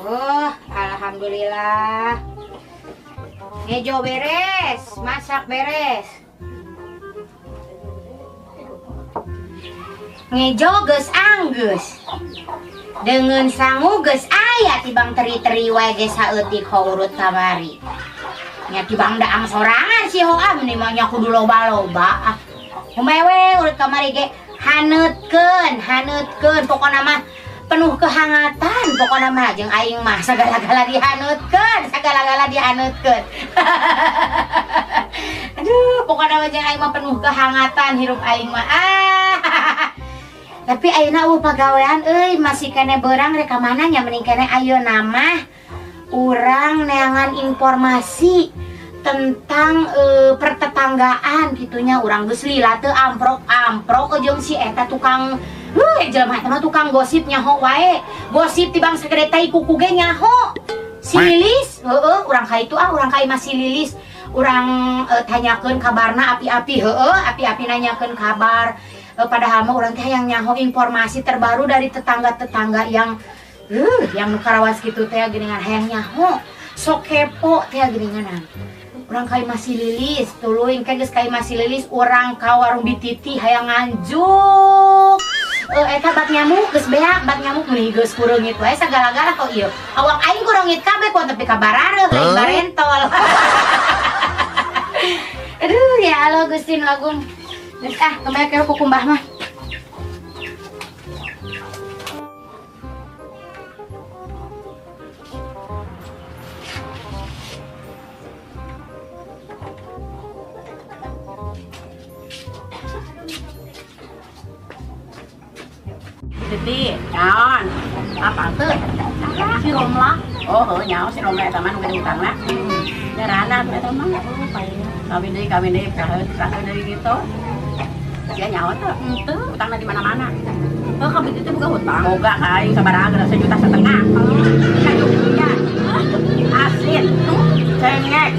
Oh, alhamdulillah. Ngejo beres, masak beres. Ngejo geus anggeus. Dengan sangu geus aya tibang teri-teri wae ge saeutik urut kamari. Nya tibang daang sorangan si Hoa meni mah nya kudu loba-loba. Ah. Kumaha we urut kamari ge haneutkeun, haneutkeun pokona mah penuh kehangatan pokona mah jeung aing mah sagala-gala dihaneutkeun, sagala-gala dihaneutkeun. Aduh, pokona mah jeung aing mah penuh kehangatan hirup aing mah. Ah. Tapi ayeuna eueuh pagawean euy, masih kene beurang rek ka mana nya mending kene ayeuna mah urang neangan informasi tentang pertetanggaan gitunya. Urang geus lila teu amprok-amprok jeung si eta tukang jelema eta mah tukang gosip nyaho wae. Gosip tibang sagede tai kuku ge nyaho. Si Lilis, heueuh urang ka itu ah, urang ka imah si Lilis. Urang tanyakeun kabarna api-api heueuh, api-api nanyakeun kabar. Padahal mah urang teh hayang nyaho informasi terbaru dari tetangga-tetangga yang nu karawas kitu teh geuningan hayang nyaho. Sok kepo teh geuningan. Urang ka imah si Lilis, tuluy engke geus ka imah si Lilis urang ka warung Bititi hayang nganjuk. Eta bat nyamuk geus beak, bat nyamuk meuni geus kureungit wae sagala-gala kok ieu. Awak aing kureungit kabeh kok tapi kabarareuh lain barentol. Aduh ya Allah Gusti nu Agung. Geus ah kembali ke kukumbah mah. Titi, naon? Apa tuh? Si Romla. Oh, heuh nyaho si Romla eta mah nu gede hutangna. Nyarana tuh eta mah. Kawin deui, saheun deui gitu. Sia nyaho teu? Henteu. Hutangna di mana-mana. Heuh, ka Titi boga hutang. Boga ka aing sabaraha geus 1,5 juta. Sajuta. Asin. Cengek.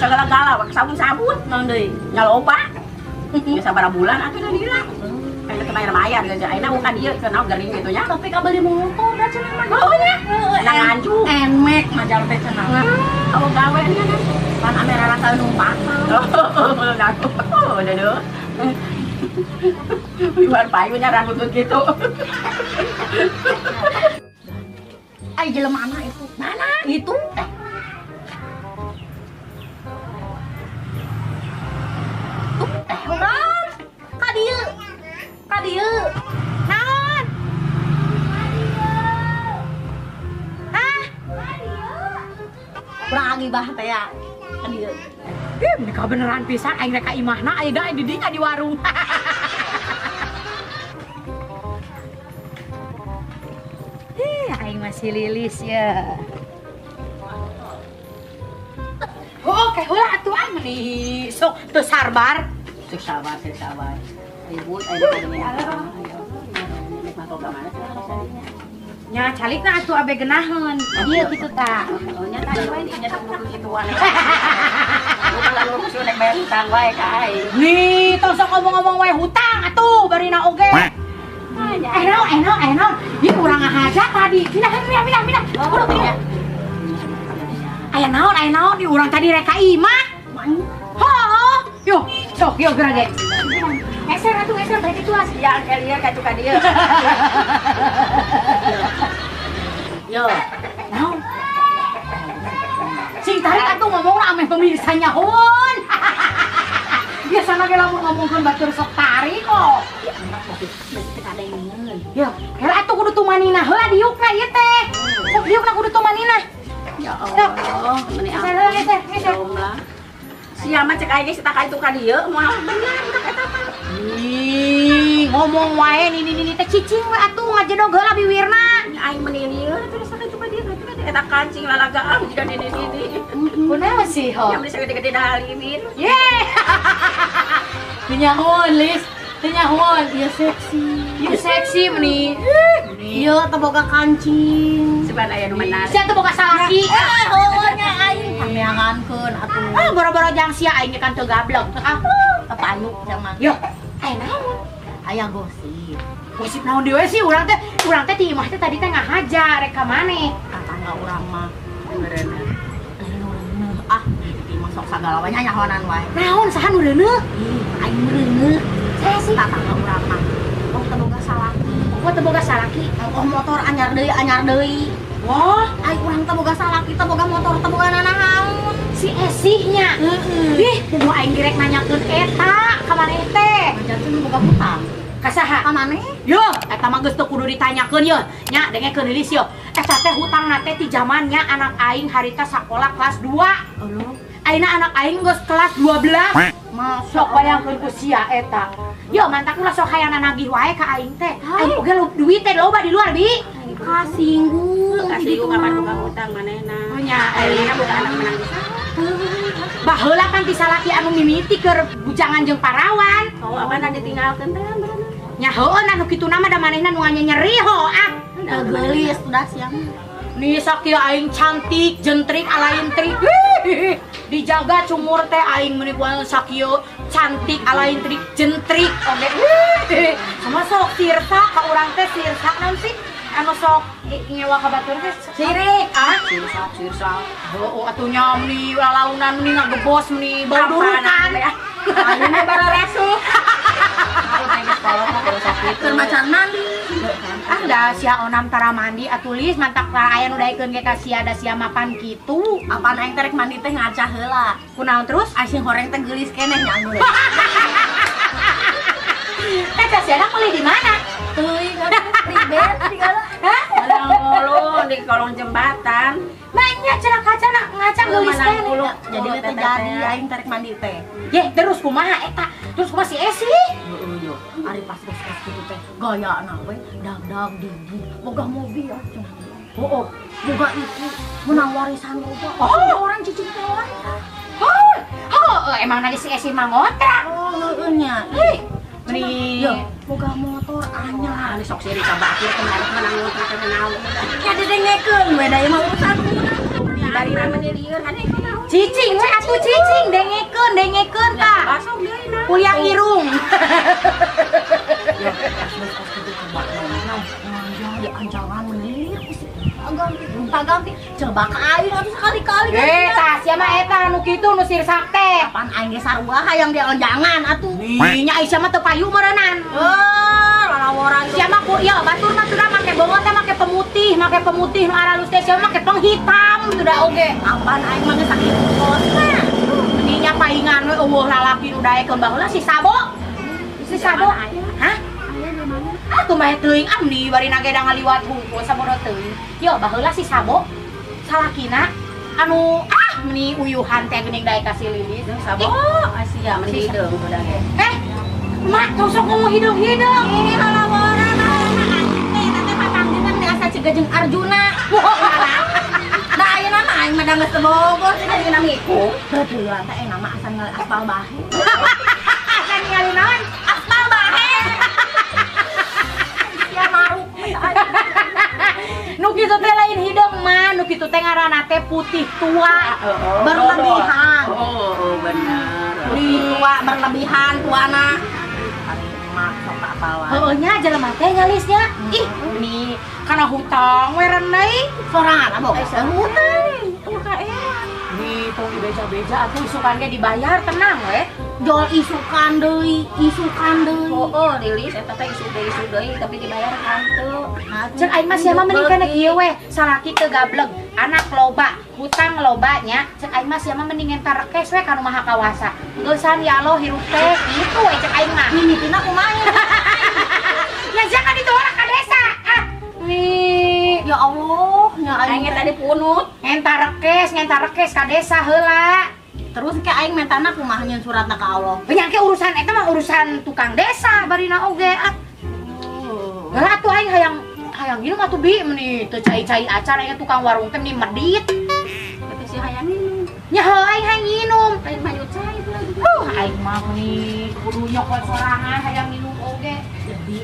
Segala-gala sabun-sabun. Naon deui? Nya loba. Geus sabaraha bulan atuh da lila. Ayeuna teh bayar-bayar geus ayeuna bukan ieu cenah gering gitu nya. Tapi kabeli motor da cenah mah. Oh nya. Nah nganjuk. Emek majal teh cenah. Oh gawe nya kan. Pan ame rarasa numpak. Oh, udah deh. Luar payunya rambut gitu. Ai jelema mana itu? Mana? Itu. Naon? Ka dieu. Ka dieu. Naon? Hah? Kurang agibah teh ya. Ka dieu. Ih, meuni kabeneran pisan aing rek ka imahna ayeuna aing di dinya di warung. Ih, aing masih Lilis ya. Oh, oke heula atuh ah meuni sok teu sabar. Teu sabar, teu sabar. Ribut aing teh. Nek mah ka mana cenah sadinya? Nya calikna atuh abe genaheun. Ieu kitu ta. Oh, nya tadi wae nya sok kudu kituan. Bukan lurus nek bayar hutang wae ka aing. Nih, tong sok ngomong-ngomong wae hutang atuh barina oge. Naon, naon, naon. Ieu urang ngahaja tadi. Pindah, pindah, pindah, pindah. Kudu pindah. Aya naon, aya naon di urang tadi rek ka imah. Heuh. Yo, sok yo geura ge. Eser atuh, eser balik itu as. Ya, ka dieu, ka ka dieu. Yo. Naon? Sing tarik atuh ngomongna ameh pemirsa nyahoan. Biasana ge lamun ngomongkeun batur sok tarik kok. Yo, heula atuh kudu tumanina heula diukna ieu teh. Sok diukna kudu tumanina. Ya Allah, meni Geser, geser, geser. Lah. Sia mah cek aing geus tak itu ka dieu moal bener budak eta mah. Ih, ngomong wae nini-nini teh cicing we atuh ngajedog heula biwirna. Nya aing meni lieur terus tak itu ka dieu itu ka eta kancing lalagaang jiga nini-nini. Kunaon sih ho? Yang meni sagede-gede dahalimin. Ye. Tinyahoan, Lis. Tinyahoan, ieu seksi. Ieu seksi meni. Ieu teh boga kancing. Seban aya nu menarik. Sia teh boga salaki. Eh, heueuh nya aing pameangankeun atuh. Ah, boro-boro jang sia aing kan teu gablek. Ah, tepayuk jangan. Yo, aya naon? Aya gosip. Gosip naon deui sih urang teh ti imah teh tadi teh ngahaja rek ka maneh. Tatangga urang mah Beneran. reuneuh ah, di mah sok sagala we nyahonan wae. Naon saha nu reuneuh? Ih, aing reuneuh. Saya sih Tatangga urang mah. Oh, teu boga salaki. Oh, teu boga salaki. Oh, motor anyar deui, anyar deui. Wah, aing urang teu boga salaki, teu boga motor, teu boga nanaon. Si Esihnya. Heeh. Ih, kudu aing direk nanyakeun eta ka maneh teh. Ngajarkeun boga hutang. Ka saha? Ka maneh? Yo, eta mah geus teu kudu ditanyakeun ye. Nya dengekeun lilis yo. Eta teh hutangna teh ti zamannya anak aing harita sakola kelas 2. Uluh. Ayeuna anak aing geus kelas 12. Masya Sok bayangkeun ku sia eta. Yo, mantak ulah sok hayang nagih wae ka aing teh. Aing oge duit teh loba di luar, Bi. Kasinggung. Kasinggung kapan boga hutang manehna. Nya, ayeuna boga anak menang di sana. Baheula kan ti salaki anu mimiti keur bujangan jeung parawan. Oh, apa ditinggalkeun teh bener. Nya heueun anu kituna mah da manehna nu nyeri ho ah. Teu geulis udah siang. Nih sakieu aing cantik, jentrik alain trik. Dijaga cumur teh aing meuni ku sakieu cantik alain trik, jentrik oge. Sama sok sirsa ka urang teh sirsa naon sih? Anu sok ngewa ka batur teh sirik ah. Sirsa, sirsa. Heueuh atuh nya meuni lalaunan meuni ngagebos meuni bau durukan. Ayeuna bararesuh. Aku teh geus kolot mah kudu sakitu. Keur macan mandi. Ah da sia onam tara mandi atuh Lis mantak tara aya nu daekeun ge ka sia da sia mapan kitu. Apaan aing teh rek mandi teh ngaca heula. Kunaon terus? Aing horeng teh geulis keneh nya anu. Teh sia meuli di mana? Teuing atuh ribet segala. Hah? Menang di kolong jembatan. Banyak cenah kaca nak ngaca geulis keneh. Jadi teh jadi aing teh rek mandi teh. Yeh terus kumaha eta? Terus kumaha si Esi? Heeh yo. Ari pas geus kitu teh gayana we dag-dag digi boga mobil cenah. Heeh. Boga itu menang warisan loba. Oh, orang cicing teh warisan. Oh, heueuh emang nage si Esi mah ngontrak. Oh, heueuh nya. Ih, meni yo boga motor anyar. Anu sok sirik ka batur kemarin menang ngontrak teh naon. Ya didengekeun we da ieu mah urusan urang. Bari meni lieur hade kunaon. Cicing we atuh cicing dengekeun dengekeun tah. Basok deui na. Kuliah irung. Ya, pas kitu coba naon di anjangan meni lieur ganti, ganti. Coba ka aing atuh sekali-kali. Eh, tah sia mah eta nu kitu nu sirsak teh. Apaan aing ge sarua hayang di onjangan atuh. Nih, nya Aisyah mah teu payu meureunnan. Heuh, lalaworan. Sia mah ku ieu batur mah sudah make bongot teh make pemutih nu aralus teh sia mah make penghitam sudah oge. Apaan aing mah geus sakitu kosna. Nih nya paingan we eueuh lalaki nu daekeun baheula si Sabo. Si Sabo. Hah? Ah, kumaha teuing ah meni bari nage da ngaliwat hungkul sabodo teuing. Yo baheula si Sabo salakina anu ah meni uyuhan teh geuning daek ka si Lilis. Sabo asia meni hideung udah ge. Eh, mak tong sok ngomong hideung-hideung. Ini halawaran aing teh eta teh patanggihan teh asa ciga jeung Arjuna. Da ayeuna mah aing mah da geus teu bogoh cenah jeung namiku. Heueuh teh aing mah asa ningali aspal bahe. Asa ningali naon? Aspal bahe. Ya maruk. Nu kitu teh lain hideung mah, nu kitu teh ngaranna teh putih tua. Berlebihan. Oh, bener. Putih tua berlebihan tuana. Mak sok apal wae. Heueuh nya jelema teh nyalisnya. Ih, meni kana hutang we renai. Sorangan boga hutang. Tuh ka era. Nih, tong dibeja-beja atuh isukan ge dibayar tenang we. Jol isukan deui, isukan deui. Oh, Lilis eta teh isu deui tapi dibayar kan teu. Cek aing mah sia mah mending kana kieu we, salaki teu gableg, anak loba, hutang loba nya. Cek aing mah sia mah mending entar rekes we ka nu Maha Kawasa. Geusan ya Allah hirup teh kitu we cek aing mah. Mimitina kumaha? Ya jangan ditolak ka desa. Ah. Nih, ya Allah. Nya aing tadi punut. Ngenta rekes ka desa heula. Terus ke aing mentana kumaha nyeun suratna ka Allah. Nya ke urusan eta mah urusan tukang desa barina oge. Heula atuh aing hayang minum atuh bi meuni teu cai-cai acan aing tukang warung teh meni medit. Tapi si hayang minum. Nya heuh aing hayang minum. Aing mah cai lagi. Aing mah meuni kudu nyokot sorangan hayang minum oge. Jadi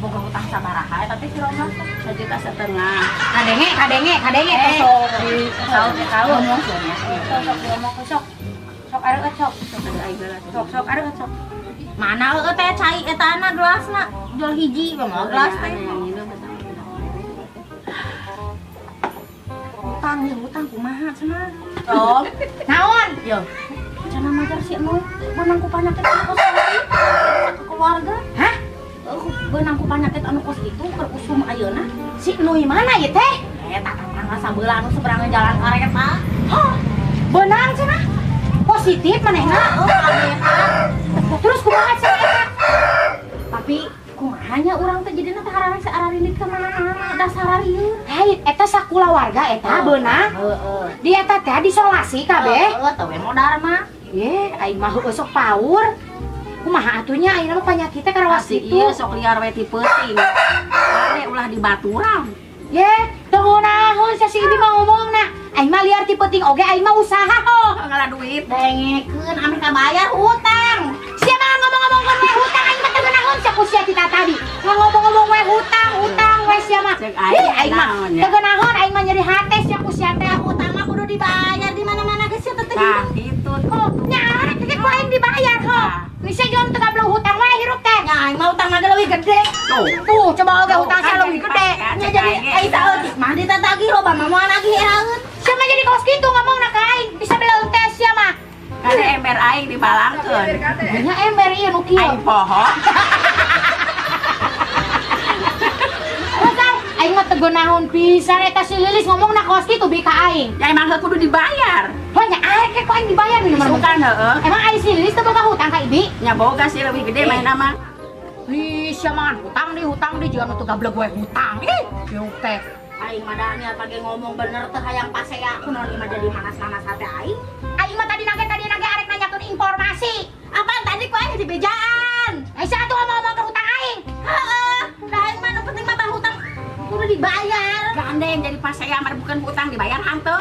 boga hutang sabaraha eta teh si Roma teh 1,5 juta. Kadenge sok. Saur ngomong sok ngomong sok. Sok areueut sok. Sok areueut sok. Mana heueuh teh cai etana gelasna jual hiji mah gelas teh. Hutang ya hutang kumaha cenah. Rom, naon? Yo. Cenah majar si Enoy beunang ku panyakit anu kos kitu keluarga. Hah? Beunang ku panyakit anu kos kitu keur usum ayeuna. Si Enoy mana ieu teh? Eta tetangga sabelah anu seberangan jalan kareta. Hah? Beunang cenah? Positif manehna? Heeh, terus kumaha cenah eta? Tapi kumaha nya urang teh jadina teh hararek saararinit ka mana-mana dasararieun. Hei, eta sakulawarga eta beunang. Heeh. Di eta teh diisolasi kabeh. Heeh, teh we modar mah. Ye, aing mah heueuh sok paur. Kumaha atuh nya ayeuna mah panyakit teh karawas kitu. Ieu sok liar we ti peuting. Are ulah dibaturan. Ye, teu ngeunaheun sia si Ibi mah ngomongna. Aing mah liar ti peuting oge aing mah usaha ho. Ngala duit. Dengekeun ameh kabayar hutang. Sia mah ngomong-ngomongkeun we hutang aing mah teu ngeunaheun sia ku sia ti tadi. Ngomong-ngomong we hutang we sia mah. Cek aing mah teu ngeunaheun aing mah nyeri hate sia ku sia teh. Hutang mah kudu dibayar di mana-mana geus sia teh. Tah kitu. Oh, nya arek teh ku aing dibayar ho. Ni sia jom teu gableu hutang we hirup teh. Nya aing mah hutang mah leuwih gede. Tuh, coba oge hutang sia leuwih gede. Nya jadi ai saeutik mah ditatagih loba mah moal nagih eraeun. Sia mah jadi kos kitu ngomongna ka aing, bisa beleung teh sia mah. Kade ember aing dibalangkeun. Nya ember ieu nu kieu. Aing poho. Aing mah teu geunaheun pisan eta si Lilis ngomongna kos kitu bi ka aing. Ya emang heuh kudu dibayar. Heuh nya arek ke ku aing dibayar minum Bukan heueuh. Emang ai si Lilis teu boga hutang ka Ibi? Nya boga sih leuwih gede mainna mah. Ih, sia mah hutang di jiga nu teu gablek we hutang. Ih, ieu teh. Aing mah da niat pake ngomong bener teh hayang pasea kunaon ieu mah jadi manas-manas hate aing. Aing mah tadi nage arek nanyakeun informasi. Apaan tadi ku aing dibejaan? Ai sia atuh ngomong-ngomong ke hutang aing. Heeh, da aing mah nu penting mah bah hutang kudu dibayar. Gandeng jadi pasea mah bukan hutang dibayar hanteu.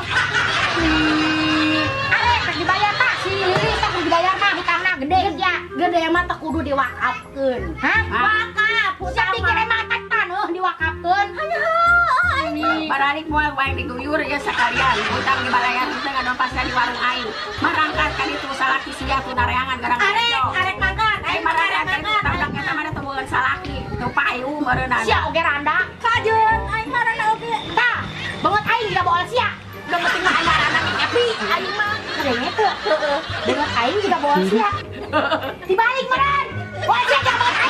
Arek teh dibayar tah si Lilis teh kudu dibayar mah hutangna gede ya. Gede mah teh kudu diwakafkeun. Hah? Wakaf. Sia pikir emang eta taneuh diwakafkeun. Hanya heueuh aing mah. Baralik moal wae diguyur ya sekalian. Hutang dibayar teh ngadon pasea di warung aing. Marangkat ka ditu salaki sia tuh nareangan garang. Arek mangkat. Aing marangkat ka ditu tangdak eta mah teu boga salaki. Teu payu meureunana. Sia oge randa. Kajeun aing mah randa oge. Tah, banget aing juga bool sia. Nu penting mah aing mah randa happy aing mah. Kadenge teu. Heeh. Banget aing juga bool sia. Dibalik meureun. Bool sia jangan banget aing.